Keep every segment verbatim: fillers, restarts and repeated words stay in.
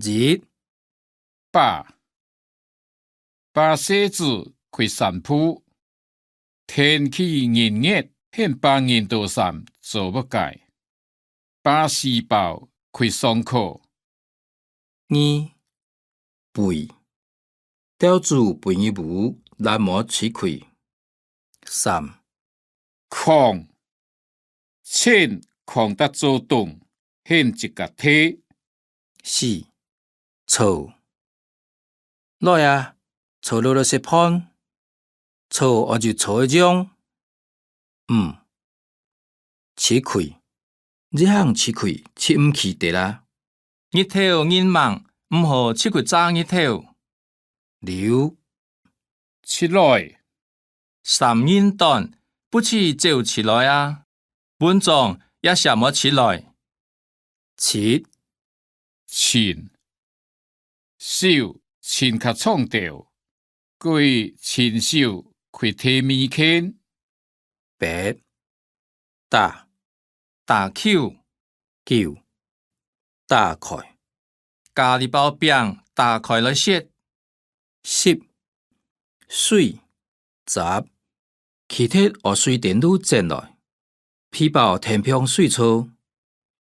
一、把。把細子㧡衫褲，天氣炎熱，喊把人多衫做毋解。把書包㧡上課。二、背。 吊子分入屋，摎無揤開。三、囥。穿囥搭做棟，喊自家提。四、坐。來啊，坐落來食飯。坐愛有坐个樣。 五、揤開。一項揤開，揤毋起忒啊。日頭恁猛，毋好揤開遮日頭。六、起來。衫恁短，不時走起來啊。文章也寫無起來。七、親。 手親較長兜，故意親手去提物件。八、打。打球。九、打開。加一包餅打開來食。十、水。十、 起忒愛水電路轉來，皮包跈放水槽。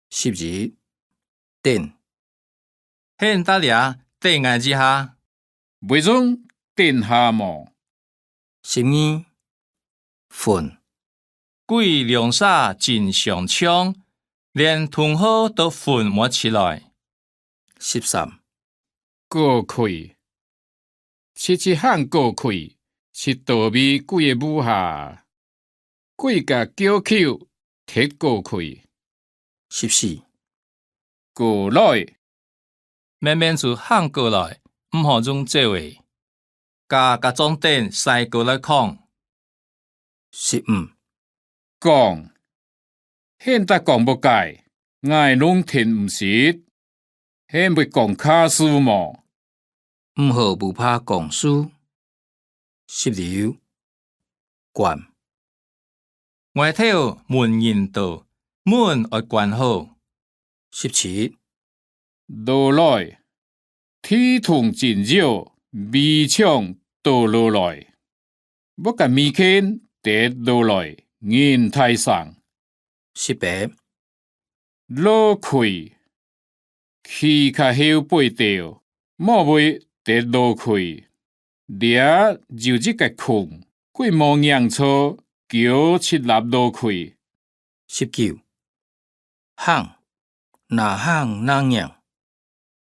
十一、等。你等下等𠊎一下。會用等下無？十二、分。鬼兩儕真相像，連同學都分無起來。 十三、過去。直直行過去，直到位鬼个屋下，鬼甲噭噭，趯過去。十四、過來。慢慢仔行過來，毋好用走个。 甲甲張凳徙過來囥。十五、講。你等講毋解，𠊎攏聽毋識。你會講客事無？毋好毋怕講事。十六、關。 外頭門人到，門愛關好。十七、落來。地動真搖，圍牆倒落來。屋个物件跌落來，恁大聲。十八、落去。 企較後背兜，莫會跌落去。這有一个空，鬼無䀴著，噭直落落去。十九、行。那行那䀴，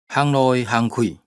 行來行去。